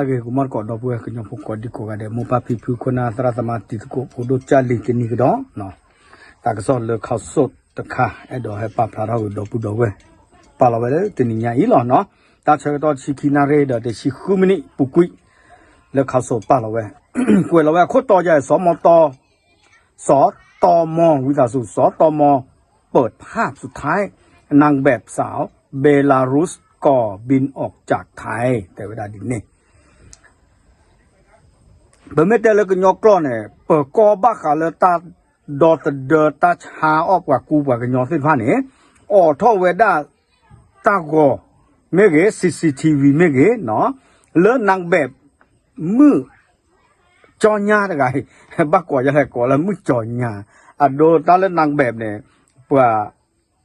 ဂ့ၤ ကမီၢ်တကိး ဒီပုၢ်ဝဲၢ်ကညီဖိကိးဒံကိးဂၤဒဲး မိၢ်ပၢ်ဖံဖု ခိၣ်နၢ်သရၣ်သမါ တံၤသကိး ဖိဒိၣ်ကၢ်လံၤ တနံၤကဒီး, တၢ်ကစီၣ်လၢခီစိၣ်တခါ အဲၣ်ဒိးဟဲပာ်ဖျါထီၣ်ကဒီးဒီပုၢ်ဒီဝဲၢ် ပာ်လီၤဝဲလၢတနံၤညါအံၤလီၤနီၤ. တၢ်ဆၢကတီၢ်တဆံခံနၣ်ရံၣ်ဒီးတဆံဃုမံးနံးပူၤကွံာ် လၢခီစိၣ်ပာ်လီၤဝဲ, ကွဲးလီၤဝဲအခိၣ်တီယၤ စီၤမီတီ စီၤတီမီ ဝံသးစူၤ စီၤတီမီ เปิดภาพสุดท้าย นางแบบสาวเบลารุสก่อนบินออกจากไทย တဲဝဲဒၣ်ဒ်န့ၣ်. ပမ့ၢ်တဲလၢကညီကျိာ်န့ၣ် ပၢၤကီၢ်ဘၣ်ဃးလၢတၢ်ဒီသဒၢတၢ်ဆါအီၣ်ပှၤကူပှၤကညီသ့ၣ်တဖၣ်န့ၣ် အိးထီၣ်ဝဲဒၣ်တၢ်ဂီၤမ့ၢ်ဂ့ၤ CCTV မ့ၢ်ဂ့ၤနီၤ လၢ นางแบบ မုၣ်ကၠီညါတဂၤအံၤ ဘၣ်ကိးယၤလဲၣ်ကိးလၢမုၣ်ကၠီညါ, အဒိတၢ်လၢ นางแบบ န့ၣ် ပှၤ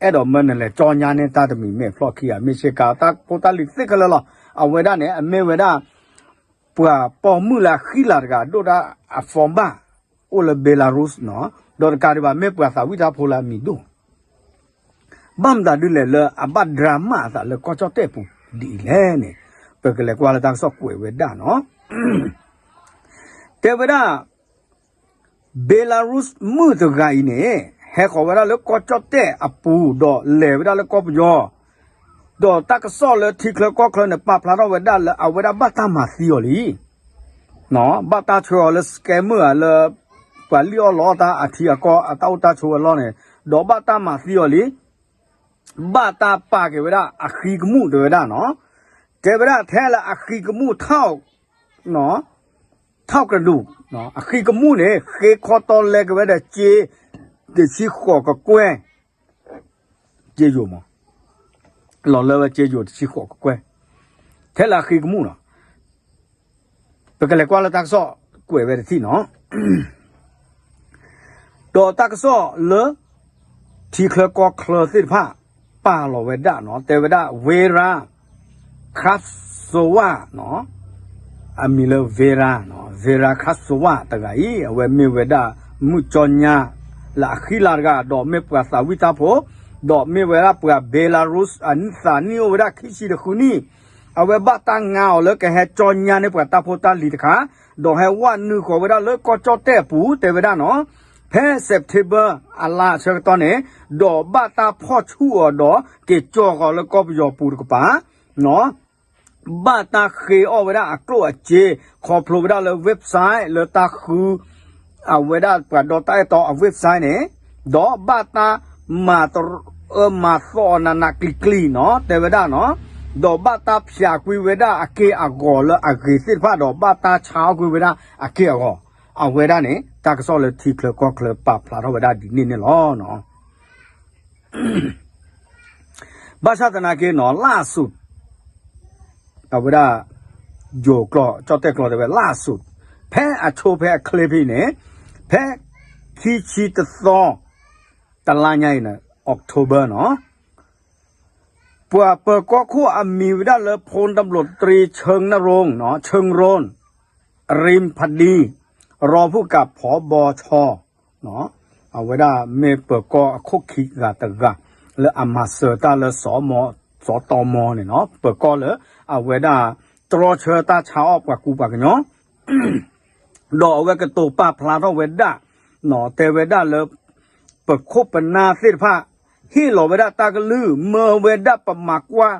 အဲၣ်ဒိးမၢနလဲၤကၠီညါန့ၢ်တၢ်တမံၤ မ့ၢ်ဖျီၣ်ခံဂၤ မ့ၢ်ဆ့ကၤတၢ်ဖိတၢ်လံၤသ့ၣ်ခဲလၢာ်လီၤ. အဝဲဒၣ်န့ၣ် အမ့ၢ်ဝဲဒၣ် ပှၤပိာ်မုၣ်လၢအဃံလၤတဂၤ ဒိၣ်တၢ်အ form ဘၣ် အိၣ်လၢ Belarus နီၤ, ဒီးတကးဒံးဘၣ် မ့ၢ်ပှၤသးဝံၣ်တၢ်ဖိလၢအမံၤဒိၣ် ဘၣ်မတၤဒ်လဲၣ်လၢအဘၣ် drama အသးလၢကီၢ်ကၠီၣ်တဲၣ်ပူၤဒ်အံၤလဲၣ်န့ၣ်, ပကလဲၤကွၢ်လၢတၢ်ကစီၣ်ကွဲးဝဲဒၣ်နီၤ. တဲဝဲဒၣ် Belarus မုၣ်တဂၤအံၤန့ၣ် ဟဲဃီၤဝဲဒၣ်လၢကီၢ်ကၠီၣ်တဲၣ်အပူၤ ဒီးလဲၤဝဲဒၣ်လၢကီၢ်ပယီၤ, ဒီးတၢ်ကစီၣ်လၢထံချၢကီၢ်ချၢန့ၣ် ပာ်ဖျါထီၣ်ဝဲဒၣ်လၢအဝဲဒၣ်ဘၣ်တၢ်မၤသံအီၤလံ ဘၣ်တၢ်ဆှၢအီၤလၢ scammer ဧါ လၢ ပှၤလံၣ်အီၣ်လီအီၣ်တၢ်အထံအကီၢ် အတၢ်အိၣ်တၢ်ဆိးအလီၢ်န့ၣ်, ဒီးဘၣ်တၢ်မၤသံအီၤလံ, ဘၣ်တၢ်ပာ်က့ၤဝဲဒၣ်အဃံကမူၣ် တဲဝဲဒၣ်နီၤ. တဲဝဲဒၣ်ထဲလၢအဃံကမူၣ်ထီၣ် ထီၣ်ကရဒူၣ်, အဃံကမူၣ်န့ၣ် ဃ့ခီတီလဲက့ၤဝဲဒီးစ့ တဆံဃိးကကွဲၢ်, စ့ယိၤမး, လီၤလၢဝဲစ့ယိၤတဆံဃိးကကွဲၢ်, ထဲလၢအဃံကမူၣ်နီၤ. ပကလဲၤကွၢ်လၢတၢ်ကစီၣ်ကွဲးဝဲတထံၣ်နီၤ. ဒီးတၢ်ကစီၣ်လၢ ထံချၢကီၢ်ချၢသ့ၣ်တဖၣ် ပာ်လီၤဝဲဒၣ်နီၤ, တဲဝဲဒၣ် Vera Kravtsova နီၤ, အမံၤလၢ Vera နီၤ, Vera Kravtsova တဂၤအံၤ အဝဲမ့ၢ်ဝဲဒၣ် မုၣ်ကၠီညါ လၢအဃံလၤတဂၤ ဒီးမ့ၢ်ပှၤသးဝံၣ်တၢ်ဖိ, ဒီးမ့ၢ်ဝဲဒၣ်ပှၤ Belarus အသးနံၣ်အိၣ်ဝဲဒၣ်ခံဆံတဃုနံၣ်, အဝဲဘၣ်တၢ်ငါအီၤလၢကဟဲကၠီညါန့ၢ်ပှၤတၢ်ဖိတၢ်လံၤတခါ, ဒီးဟဲဝဲနုာ်ဃီၤဝဲဒၣ်လၢကီၢ်ကၠီၣ်တဲၣ်အပူၤ တဲဝဲဒၣ်နီၤ, ဖဲ September အလါအဆၢကတီၢ်န့ၣ်, ဒီးဘၣ်တၢ်ဖီၣ်ဆူၣ်အီၤဒီး က့ၤကၠီဃီၤလၢကီၢ်ပယီၤပူၤတကပၤ ဘၣ်တၢ်ဃ့အီၣ်ဝဲဒၣ်အကျိၣ်အစ့ ခီဖျိဝဲဒၣ်လၢ website လၢတၢ်ဃု အဝဲဒၣ်ပှၤဒီတၢ်အဲၣ်တီအ website န့ၣ်, ဒီးဘၣ်တၢ်မၤတရၢမၤသီအီၤနးနးကျံၤကျံၤနီၤ တဲဝဲဒၣ်နီၤ, ဒီးဘၣ်တၢ်ဖျးကွံာ်ဝဲဒၣ်အက့ၢ်အဂီၤလၢအဂ့ၤသ့ၣ်တဖၣ် ဒီးဘၣ်တၢ်ဆါအီၣ်ကွံာ်ဝဲဒၣ်အက့ၢ်အဂီၤ, အဝဲဒၣ်န့ၣ် တၢ်ကစီၣ်လၢထံချၢကီၢ်ချၢပာ်ဖျါထီၣ်ဝဲဒၣ်ဒ်န့ၣ်န့ၣ်လီၤ. ဘၣ်ဆၣ်သနာ်က့နီၤ လၢအစိၤ အဝဲဒၣ် ယိၤကျိာ် ကၠီၣ်တဲၣ်ကျိာ်တဲဝဲ လၢအစိၤ ဖဲအဆိဖဲအချ့ဖဲအံၤန့ၣ်, ဖဲခံဆံတသီ တလါညါအံၤန့ၣ် October နီၤ, ပှၤပၢၤကီၢ်ခိၣ်အမံၤဝဲဒၣ်လၢ พลตำรวจตรี เชิงนรงค์ နီၤ เชิงนรงค์ ริมพักดี รองผู้กำกับ ผบช အဝဲဒၣ်မ့ၢ်ပၢၤကီၢ်အခိၣ်ခံဂၤတဂၤ လၢအမၤစၢၤတၢ်လၢ စီၤတီမီန့ၣ်နီၤ, ပၢၤကီၢ်လၢအဝဲဒၣ်တြီဆၢတၢ်ဆါအီၣ်ပှၤကူပှၤကညီ ဒီးအဝဲကတိၤပာ်ဖျါထီၣ်ဝဲဒၣ် တဲဝဲဒၣ်လၢ ပခိၣ်ပနၢ်သ့ၣ်တဖၣ် ဟ့ၣ်လီၤဝဲဒၣ်တၢ်ကလုၢ် မၢဝဲဒၣ်ပမၤကွၢ်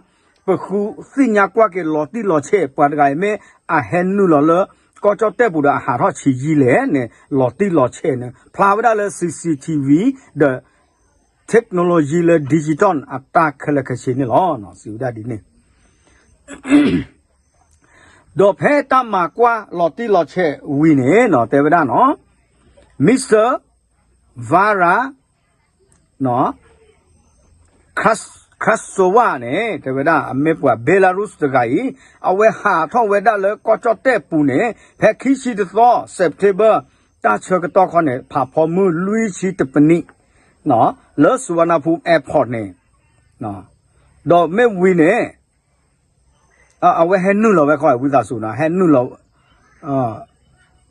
ပဃုသ့ၣ်ညါကွၢ်က့ၤလီၤတံၢ်လီၤဆဲး ပှၤတဂၤအံၤမ့ၢ်အဟဲနုာ်လီၤလၢ ကီၢ်ကၠီၣ်တဲၣ်ပူၤဒီးအဟးထီၣ်ဆံးယံာ်လဲၣ်န့ၣ် လီၤတံၢ်လီၤဆဲးန့ၣ် ဖျါဝဲဒၣ်လၢ CCTV ဒီး technology လၢ digital အတၢ်ခဲလၢာ်ခဲဆ့န့ၣ်လီၤ. စံးဝဲဒၣ်ဒ်န့ၣ် ဒီးဖဲတၢ်မၤကွၢ်လီၤတံၢ်လီၤဆဲးဝံၤန့ၣ်နီၤ တဲဝဲဒၣ်နီၤ Mister Vera Kravtsova န့ၣ် တဲဝဲဒၣ် အမ့ၢ်ပှၤ Belarus တဂၤအံၤ အဝဲဟးထီၣ်ဝဲဒၣ်လၢကီၢ်ကၠီၣ်တဲၣ်ပူၤန့ၣ် ဖဲခံဆံတသီ September တၢ်ဆၢကတီၢ်ခီန့ၣ် ဖးဖီမုၢ်လွံၢ်ဆံတပနံး လၢ Suvarnabhumi Airport န့ၣ် ဒီးမ့ၢ်ဝံၤန့ၣ် အဝဲဟဲနုာ်လီၤဝဲခီ ဝံသးစူၤနီၤ ဟဲနုာ်လီၤ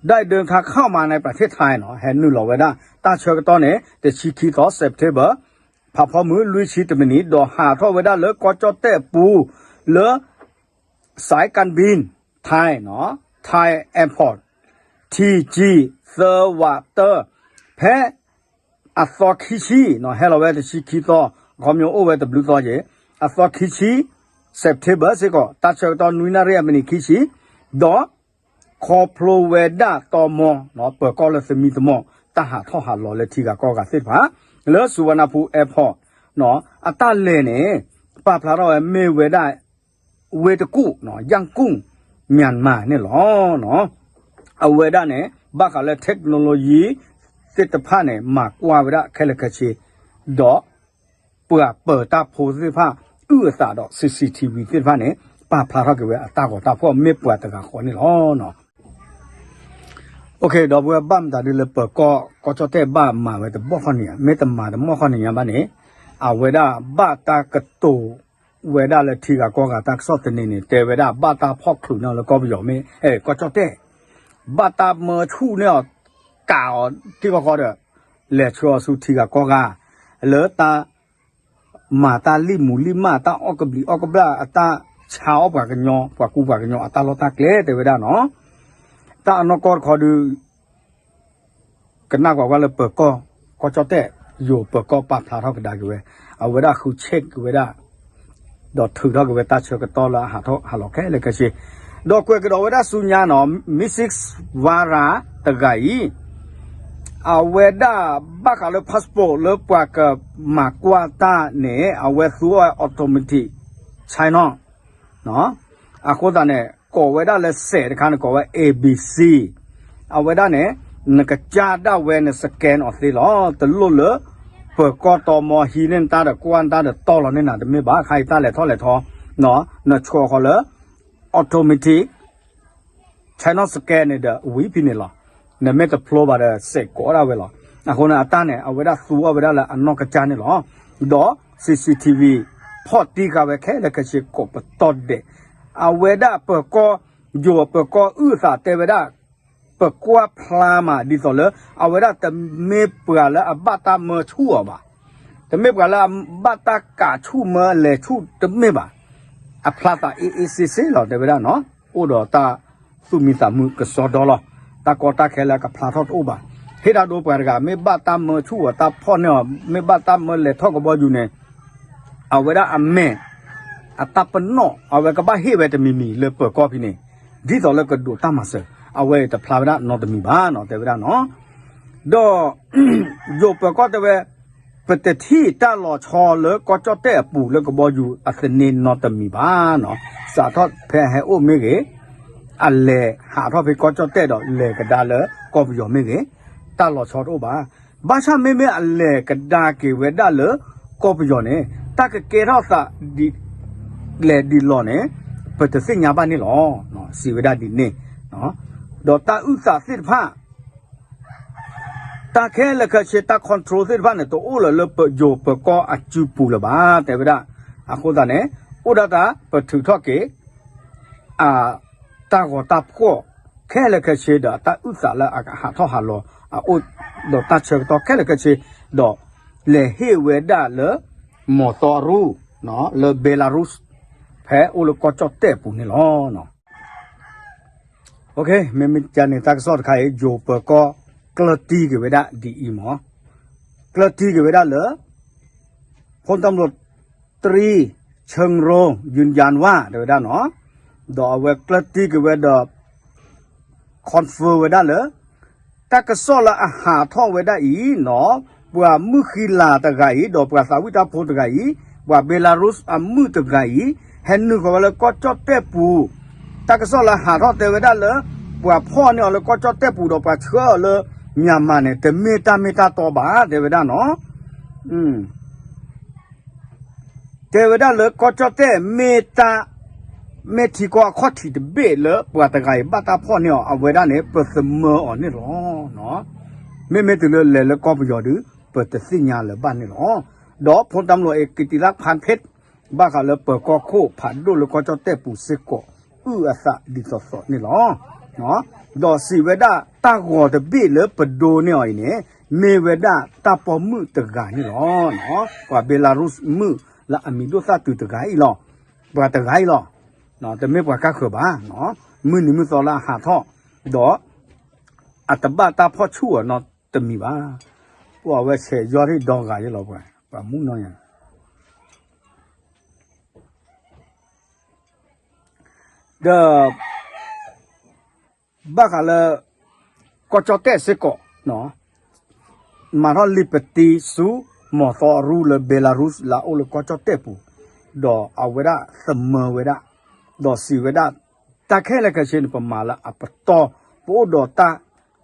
ได้เดินทางเข้ามาในประเทศไทยနီၤ ဟဲနုာ်လီၤဝဲဒၣ် တၢ်ဆၢကတီၢ်န့ၣ် တဆံခံသီ September ဖးဖီမုၢ်လွံၢ်ဆံတပနံး ဒီးဟးထီၣ်ဝဲဒၣ်လၢကီၢ်ကၠီၣ်တဲၣ်ပူၤ လၢ สายการบินไทย Thai နီၤ Thai Airport ထံကံ သၢဝးတၢ ဖဲအသီခံဆံနီၤ ဟဲလီၤဝဲတဆံခံသီ ခီပညီအိၣ်ဝဲတဘျုးသီက့ၤ အသီခံဆံ September စ့ၢ်ကီး တၢ်ဆၢကတီၢ်နွံနၣ်ရံၣ်အမံးနံးခံဆံ ဒီး ခီဖျိဝဲဒၣ်တီမီ ပၢၤကီၢ်လၢသမံသမိး တၢ်ဟးထီၣ်ဟးလီၤလၢထံဂၤကီၢ်ဂၤသ့ၣ်တဖၣ် လၢ Suvarnabhumi Airport အတၢ်လဲၤန့ၣ် ပာ်ဖျါထီၣ်ဝဲမ့ၢ်ဝဲဒၣ် ဝ့ၢ်တကူၣ် ယၣ်ကူၣ် Myanmar န့ၣ်လီၤ. အဝဲဒၣ်န့ၣ် ဘၣ်ဃးလၢ technology သ့ၣ်တဖၣ်န့ၣ် မၤကွၢ်ဝဲဒၣ်ခဲလၢာ်ခဲဆ့ ဒီး ပှၤပၢၤတၢ်ဖိသ့ၣ်တဖၣ် အုၣ်အသးဒီး C C T V သ့ၣ်တဖၣ်န့ၣ် ပာ်ဖျါထီၣ်က့ၤဝဲအတၢ်ဂီၤတၢ်ဖီၣ်မ့ၢ်ပှၤတဂၤဃီန့ၣ်လီၤ. ဒီပုၢ်ဝဲၢ်ဘၣ်မတၤဒ်လၢပၢၤကီၢ် ကီၢ်ကၠီၣ်တဲၣ်ဘၣ်မၤဝဲတဘျီဃီန့ၣ် မ့ၢ်တမၤတဘျီဃီန့ၣ်ညါဘၣ်န့ၣ် အဝဲဒၣ်ဘၣ်တၢ်ကတိၤဝဲဒၣ်လၢထံဂၤကီၢ်ဂၤတၢ်ကစီၣ်သန့န့ၣ် တဲဝဲဒၣ်ဘၣ်တၢ်ဖီၣ်ချုးန့ၢ်အီၤလၢကီၢ်ပယီၤမ့ၢ် ကီၢ်ကၠီၣ်တဲၣ် ဘၣ်တၢ်မၢဆူၣ်န့ၢ်အီၤ ကးအီၤထံကီၢ်ဃီဒီး လဲၤဆှၢအီၤဆူထံဂၤကီၢ်ဂၤ လၢတၢ် မၤတၢ်လံၣ်မူလံၣ်မၢ် တၢ်အီၣ်ကဘျံးအီၣ်ကဘျၣ် အတၢ်ဆါအီၣ်ပှၤကညီ ပှၤကူပှၤကညီအတၢ်လီၢ်တၢ်ကျဲတဲဝဲဒၣ်နီၤ. တၢ်အနီၢ်ကီၢ်တခီဒုး ကနၣ်ကွၢ်ကွၢ်လၢပၢၤကီၢ် ကီၢ်ကၠီၣ်တဲၣ် ယိၤပၢၤကီၢ်ပာ်ဖျါထီၣ်ကဒါက့ၤဝဲ အဝဲဒၣ်ဃုဆဲးက့ၤဝဲဒၣ် ဒီးထုးထီၣ်က့ၤဝဲတၢ်ဆၢကတီၢ်လၢအဟးထီၣ်ဟးလီၤခဲလၢာ်ခဲဆ့ ဒီးကွဲးကဒီးဝဲဒၣ်ဆူညါနီၤ Mrs Vara တဂၤအံၤ အဝဲဒၣ်ဘၣ်ဃးလၢ passport လၢပှၤကမၤကွၢ်တၢ်န့ၣ် အဝဲသူအီၤ automatic sign on အဃိသတးန့ၣ် ကိးဝဲဒၣ်လၢစဲးတခါန့ၣ် ကိးဝဲ A B C အဝဲဒၣ်န့ၣ် နကစၢ်ဒၣ်ဝဲန scan အီၤသ့လီၤ. တလိၣ်လၢ ပၢၤကီၢ်တီမီဟံးန့ၢ်နတၢ်ဒီးကွၢ်နတၢ်ဒီးတီလီၤန့ၢ်နၤတမ့ၢ်ဘၣ်. ခါအံၤတၢ်လဲၤထီၣ်လဲၤထီ နဆိးဃီၤလၢ automatic China scan န့ၣ်ဒီးဝံၤဖဲန့ၣ်လီၤ. နမ့ၢ်တဖျိဘၣ်ဒီးစဲးကိးဒၣ်ဝဲလီၤ. အဃိန့ၣ်အတၢ်န့ၣ် အဝဲဒၣ်သူအီၤဝဲဒၣ်လၢအနီၢ်ကစၢ်န့ၣ်လီၤ. ဒီး C C T V ဖီၣ်တံၢ်ဃာ်ဝဲခဲလၢာ်ခဲဆ့ကိးပတီၢ်ဒဲး အဝဲဒၣ်ပၢၤကီၢ် ယိၤပၢၤကီၢ်အုၣ်အသးတဲဝဲဒၣ် ပကွၢ်ဖျါမးဒ်သိးလၢ အဝဲဒၣ်တမ့ၢ်ပှၤလၢအဘၣ်တၢ်မၢဆူၣ်အီၤဘၣ်. တမ့ၢ်ပှၤလၢအဘၣ်တၢ်ကးဆူၣ်မၢအလဲၤဆူၣ်တမ့ၢ်ဘၣ်. အဖျါသးအ့ၣ်အ့ၣ်စ့စ့လီၤတဲဝဲဒၣ်နီၤ. အိၣ်ဒီးတၢ်သူၣ်မံသးမုာ်ကစီဒီလီၤ. တၢ်ကီတၢ်ခဲလၢအကဖျါထီၣ်တအိၣ်ဘၣ်. ဟ့ၣ်တၢ်ဒိပှၤတဂၤ မ့ၢ်ဘၣ်တၢ်မၢဆူၣ်အီၤတၢ်ဖီၣ်န့ၢ်အီၤ မ့ၢ်ဘၣ်တၢ်မၢလဲၤထီၣ်ကဘီယူၤန့ၣ် အဝဲဒၣ်အမဲာ် အတၢ်ပနီၣ် အဝဲကဘၣ်ဟ့ၣ်ဝဲတမံၤမံၤလၢပၢၤကီၢ်ဖဲန့ၣ် ဒ်သိးလၢကဒိးတၢ်မၤစၢၤ အဝဲတဖျါဝဲဒၣ်နီတမံၤဘၣ်နီၤ တဲဝဲဒၣ်နီၤ. ဒီး ယိၤပၢၤကီၢ်တဲဝဲ ပတထံၣ်တၢ်လီၤဆီလၢကီၢ်ကၠီၣ်တဲၣ်အပူၤလၢကဘီယူၤအသန့နီတမံၤဘၣ်နီၤ. စးထီၣ်ဖဲအဟဲအိၣ်မ့ၢ်ဂ့ၤ အလဲၤဟးထီၣ်ဖဲကီၢ်ကၠီၣ်တဲၣ်ဒီးလဲၤကဒါလၢကီၢ်ပယီၤမ့ၢ်ဂ့ၤ တၢ်လီၤဆီတအိၣ်ဘၣ်. ဘၣ်ဆၣ်မ့မ့ၢ်အလဲၤကဒါက့ၤဝဲဒၣ်လၢကီၢ်ပယီၤန့ၣ် တၢ်ကကဲထီၣ်သးဒ်လဲၣ်ဒ်လဲၣ်န့ၣ် ပတသ့ၣ်ညါဘၣ်န့ၣ်လီၤ. စံးဝဲဒၣ်ဒ်န့ၣ် ဒီးတၢ်အုၣ်သးသ့ၣ်တဖၣ် တၢ်ခဲလၢာ်ခဲဆ့ တၢ် control သ့ၣ်တဖၣ်န့ၣ် တအိၣ်လၢၤလၢပယိၤပၢၤကီၢ်အစုပူၤလၢၤဘၣ် တဲဝဲဒၣ်. အဃိသတးန့ၣ် အိၣ်ဒၣ်တၢ်ပထုးထီၣ်က့ၤ အ တၢ်ဂီၤတၢ်ဖှီၣ်ခဲလၢာ်ခဲဆ့ဒီး အတၢ်အုၣ်သးလၢအဟးထီၣ်ဟးလီၤ အအိၣ်ဒီးတၢ်ဆၢကတီၢ်ခဲလၢာ်ခဲဆ့ ဒီးလဲၤဟ့ၣ်ဝဲဒၣ်လၢ မီၤသီအရူၢ် လၢ Belarus ဖဲအိၣ်လၢကီၢ်ကၠီၣ်တဲၣ်အပူၤန့ၣ်လီၤ. မ့မ့ၢ်ကန့ၣ် တၢ်ကစီၣ်တခါအံၤ ယိၤပၢၤကီၢ် ကျၢၢ်တံၢ်က့ၤဝဲဒၣ်ဒ်အံၤမး, ကျၢၢ်တံၢ်က့ၤဝဲဒၣ်လၢ ဖိတၢ်မလိၣ် တြံ ဆၢရူ ယုၢ်ယၢၣ်ဝါ တဲဝဲဒၣ်နီၤ, ဒီးအဝဲကျၢၢ်တံၢ်က့ၤဝဲဒီး confirm ဝဲဒၣ်လၢ တၢ်ကစီၣ်လၢအဟးထီၣ်ဝဲဒၣ်အံၤနီၤ, ပှၤမုၣ်ဃံလၤတဂၤအံၤ ဒီးပှၤသးဝံၣ်တၢ်ဖိတဂၤအံၤ, ပှၤ Belarus အမုၣ်တဂၤအံၤ ဟဲနုာ်ဃီၤဝဲလၢကီၢ်ကၠီၣ်တဲၣ်ပူၤ, တၢ်ကစီၣ်လၢဟးထီၣ်တဲဝဲဒၣ်လၢ ပှၤဖီၣ်န့ၢ်အီၤလၢကီၢ်ကၠီၣ်တဲၣ်ပူၤ ဒီးပှၤဆှၢအီၤလၢ မြန်မာန့ၣ် တမ့ၢ်တၢ်မ့ၢ်တၢ်တီဘၣ် တဲဝဲဒၣ်နီၤ. တဲဝဲဒၣ်လၢကီၢ်ကၠီၣ်တဲၣ်မ့ၢ်တၢ် မ့ၢ်ထံကီၢ်အခီၣ်ထံးတဘ့ၣ်လၢပှၤတဂၤအံၤဘၣ်တၢ်ဖီၣ်န့ၢ်အီၤ အဝဲဒၣ်န့ၣ် ပသမၢအီၤန့ၣ်လီၤ. မ့မ့ၢ်တုၤလၢလဲၤလၢကီၢ်ပယီၤဒီး ပတသ့ၣ်ညါလၢၤဘၣ်န့ၣ်လီၤ. ဒီးဖိတၢ်မလိၣ်အံၤ ကံတံလါဖၣ်ဖ့း ဘၣ်ဃးလၢပၢၤကီၢ်ခိၣ်ဖးဒိၣ်လၢကီၢ်ကၠီၣ်တဲၣ်ပူၤစ့ၢ်ကီး အုၣ်အသးဒ်သိးသိးန့ၣ်လီၤ. ဒီးစံးဝဲဒၣ်တၢ်ဂီၤတဘ့ၣ်လၢပဒိးန့ၢ်အီၤအံၤန့ၣ် မ့ၢ်ဝဲဒၣ်တၢ်ပိာ်မုၣ်တဂၤန့ၣ်လီၤ. ပှၤ Belarus မုၣ်လၢအမံၤဒိၣ်သၣ်တုၤတဂၤအံၤလီၤ. ပှၤတဂၤအံၤလီၤ. တမ့ၢ်ပှၤကါဃၢၤဘၣ်. မုၢ်နံၤမုၢ်သီလၢအဟးထီၣ်, ဒီး အတဘၣ်တၢ်ဖီၣ်ဆူၣ်အီၤနီတမံၤဘၣ်. ပှၤဝဲဆဲးယီၢ်ထံၣ်ဒီဂၤယလီၤပှၤ, ပှၤမုၣ်နီၢ်ညါ ဒီး ဘၣ်ဃးလၢ ကီၢ်ကၠီၣ်တဲၣ်စ့ၢ်ကီး, မၤထီၣ် liberty ဆူ မီၤသီအရူလၢ Belarus လၢအအိၣ်လၢကီၢ်ကၠီၣ်တဲၣ်ပူၤ, ဒီးအဝဲဒၣ်သမၢဝဲဒၣ်, ဒီးစံးဝဲဒၣ်, တၢ်ခဲလၢာ်ခဲဆ့န့ၣ် ပမၤလၢအပတီၢ်, ပအိၣ်ဒီးတၢ်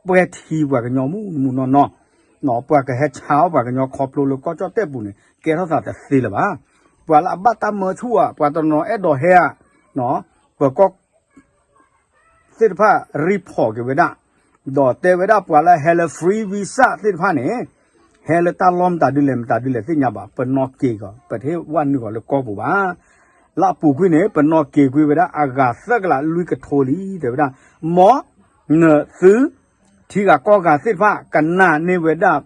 ပှဲၤထံပှၤကညီမုၢ်မုၢ်နီၢ်နီၢ်, ပှၤကဟဲဆါအီၣ်ပှၤကညီခီဖျိလၢကီၢ်ကၠီၣ်တဲၣ်ပူၤန့ၣ် ကဲထီၣ်သးတသ့လၢၤဘၣ်. ပှၤလၢအဘၣ်တၢ်မၢဆူၣ်ဧါ, ပှၤတနီၤအဲၣ်ဒိးဟဲဧါ, ပကီၢ် သ့ၣ်တဖၣ် report က့ၤဝဲဒၣ်, ဒီးတဲဝဲဒၣ်ပှၤလၢဟဲလၢ free visa သ့ၣ်တဖၣ်န့ၣ်, ဟဲလၢတၢ်လီၢ်မတၤဒုလဲၣ်မတၤဒုလဲၣ်သ့ၣ်ညါဘၣ်, ပနီၣ်က့ၤကီး ပတဟ့ၣ်ဝဲနုာ်အီၤလၢကီၢ်ပူၤဘၣ်. လၢအပူၤကွံာ်န့ၣ် ပနီၣ်က့ၤကွံာ်ဝဲဒၣ်အဂၤသၢကလးလွံၢ်ကထိလံ တဲဝဲဒၣ်, မ်နသု ထံဂၤကီၢ်ဂၤသ့ၣ်တဖၣ် ကနၣ်န့ၢ်ဝဲဒၣ်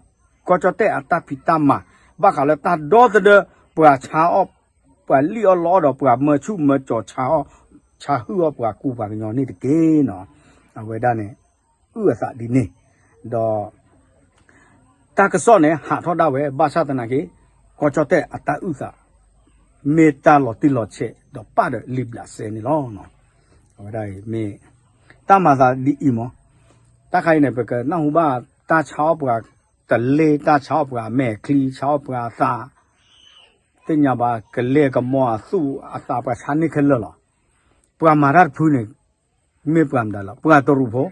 ကီၢ်ကၠီၣ်တဲၣ်အတၢ်ဖံးတၢ်မၤ, ဘၣ်ဃးလၢတၢ်ဒီသဒၢ ပှၤဆါအီၣ် ပှၤလံၣ်အီၣ်လီအီၣ်ဒီးပှၤမၢဆူၣ်မၢကၠီၤဆါအီၣ်, ဆါဟုၣ်အီၣ်ပှၤကူပှၤကညီန့ၣ်တက့ၢ်နီၤ. အဝဲဒၣ်န့ၣ် အုၣ်အသးဒ်န့ၣ်, ဒီး တၢ်ကစီၣ်န့ၣ် ဟးထီၣ်ဒၣ်ဝဲ ဘၣ်ဆၣ်သနာ်က့ ကီၢ်ကၠီၣ်တဲၣ်အတၢ်အုၣ်သး မ့ၢ်တၢ်လီၤတံၢ်လီၤဆဲး ဒီးပၣ်ဒီးလံာ်ဘျးစဲန့ၣ်လီၤ. အဝဲဒၣ်အံၤမ့ၢ် တၢ်မၤသးဒ်အံၤမး, တၢ်ခါအံၤန့ၣ် ပကနၢ်ဟူဘၣ်တၢ်ဆါအီၣ်ပှၤတလ့, တၢ်ဆါအီၣ်ပှၤအမဲာ်ချံ, ဆါအီၣ်ပှၤအသး, သ့ၣ်ညါဘၣ်ကလဲၤကမီၤအသူၣ်အသးပှၤဆါန့ၢ်ခဲလၢာ်လီၤ. ပှၤမၤတၢ်တဖုန့ၣ် မ့ၢ်ပှၤမတၤလဲၣ်, ပှၤတရူးဖိ,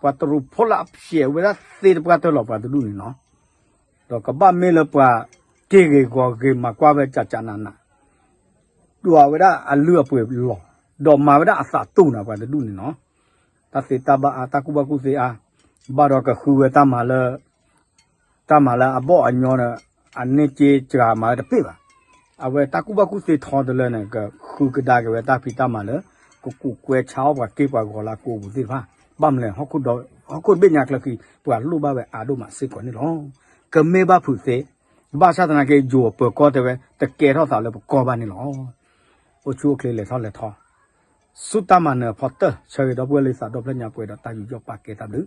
ပှၤတရူးဖိလၢအဖျဲးဝဲဒၣ်သ့ၣ်တပှၢ်တၢၢ်လီၤပှၤတဒူၣ်န့ၣ်နီၤ. ဒီးကဘၣ်မ့ၢ်လၢပှၤက့ၢ်ဂ့ၤဂီၤဂ့ၤမၤကွၢ်ဝဲကကနးနး, ဒွးဝဲဒၣ်အလုၢ်အပှ့ၤလီၤ, ဒီးမၤဝဲဒၣ်အသးတူၢ်နၤပှၤတဒူၣ်န့ၣ်နီၤ. တၢ်သ့တၢ်ဘၣ်အါ, တၢ်ကူၣ်ဘၣ်ကူၣ်သ့အါ, ဘၣ်ဒီးကဃုဝဲတၢ်မၤလၢ တၢ်မၤလၢအဘီၣ်အညီန့ၣ် အန့ၢ်က့စှၤမၤဝဲတပ့ၢ်ဘၣ်. အဝဲတၢ်ကူၣ်ဘၣ်ကူၣ်သ့ထီတလၢန့ၣ် ကဃုကဒါက့ၤဝဲတၢ်ဖံးတၢ်မၤလၢ ကကူးကွဲဆါအီၣ်ပှၤက့ၢ်ပှၤဂီၤလၢအကိာ်ပူၤသ့ၣ်တဖၣ်, ဘၣ်မနုၤလဲၣ်, ဟီၣ်ခိၣ်တဘ့ၣ်ညါကျၢၤခံ ပှၤလိၣ်ဘၣ်ဝဲအါဒိၣ်မးစ့ၢ်ကီးန့ၣ်လီၤ. ကမ့ၢ်ဘၣ်ဖုးသ့, ဘၣ်ဆၣ်သနာ်က့ ယိၤအပၢၤကီၢ်တဲဝဲ တကဲထီၣ်သးလၢပကီၢ်ဘၣ်န့ၣ်လီၤ. အိၣ်ဆူၣ်အိၣ်ချ့လဲၤထီၣ်လဲၤထီ ဆူတၢ်မၤနၢၤအဖီတၢၢ် ဆၢဂ့ၤဒီပုၢ်ဝဲၢ်လၢသးဒီဖျၢၣ်ညါပှဲၤဒီးတၢ်ယူးယီၣ်ပာ်ကဲတၢ်ဘျုး